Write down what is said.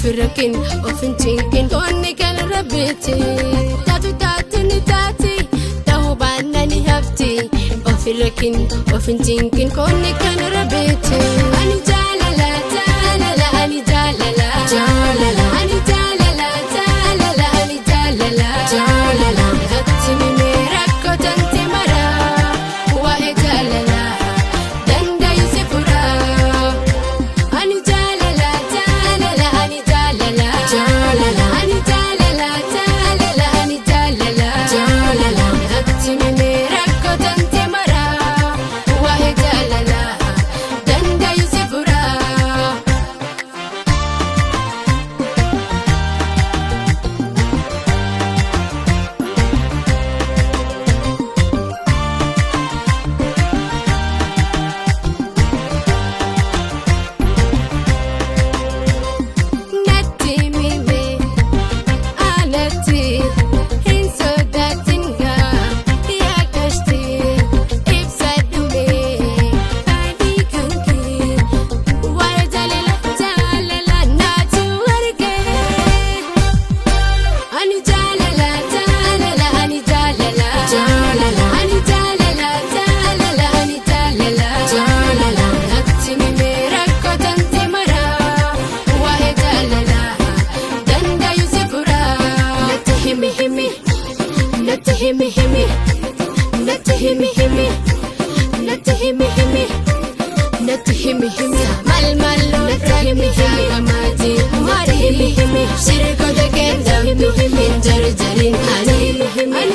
Ofirrakin ofin cinqin qonni kan rabbiiti. Taatu taatu ni taati ta'uu baannaan ni hafti. Ofirrakin ofin cinqin qonni kan rabbiiti. Ani jaalala jaalala ani jaalala jaalala ani jaalala jaalala ani jaalala jaalala. Natti mimee rakkoo tante maraa waa'ee jaalala dandayu si furaa. Ani jaalala jaalala ani jaalala jaalala ani jaalala jaalala ani jaalala jaalala. Natti mimee rakkoo tante maraa waa'ee jaalala dandayu si furaa. Natti mimee anatti hin sodaatin gaa yaa kashti ibsa dhumee fadhii kan kee waa'ee jaalala jaalala naatu argee. Ani jaalala jaalala ani jaalala jaalala ani jaalala jaalala ani jaalala jaalala. Natti mimee rakkoo tante maraa waa'ee jaalala dandayu si furaa. Natti himi himi natti himi himi natti himi himi natti himi himi natti himi himi maal maal natti himi himi gamaaji mari himi himi shirkoota keessa himi himi jarjarin ani himi himi.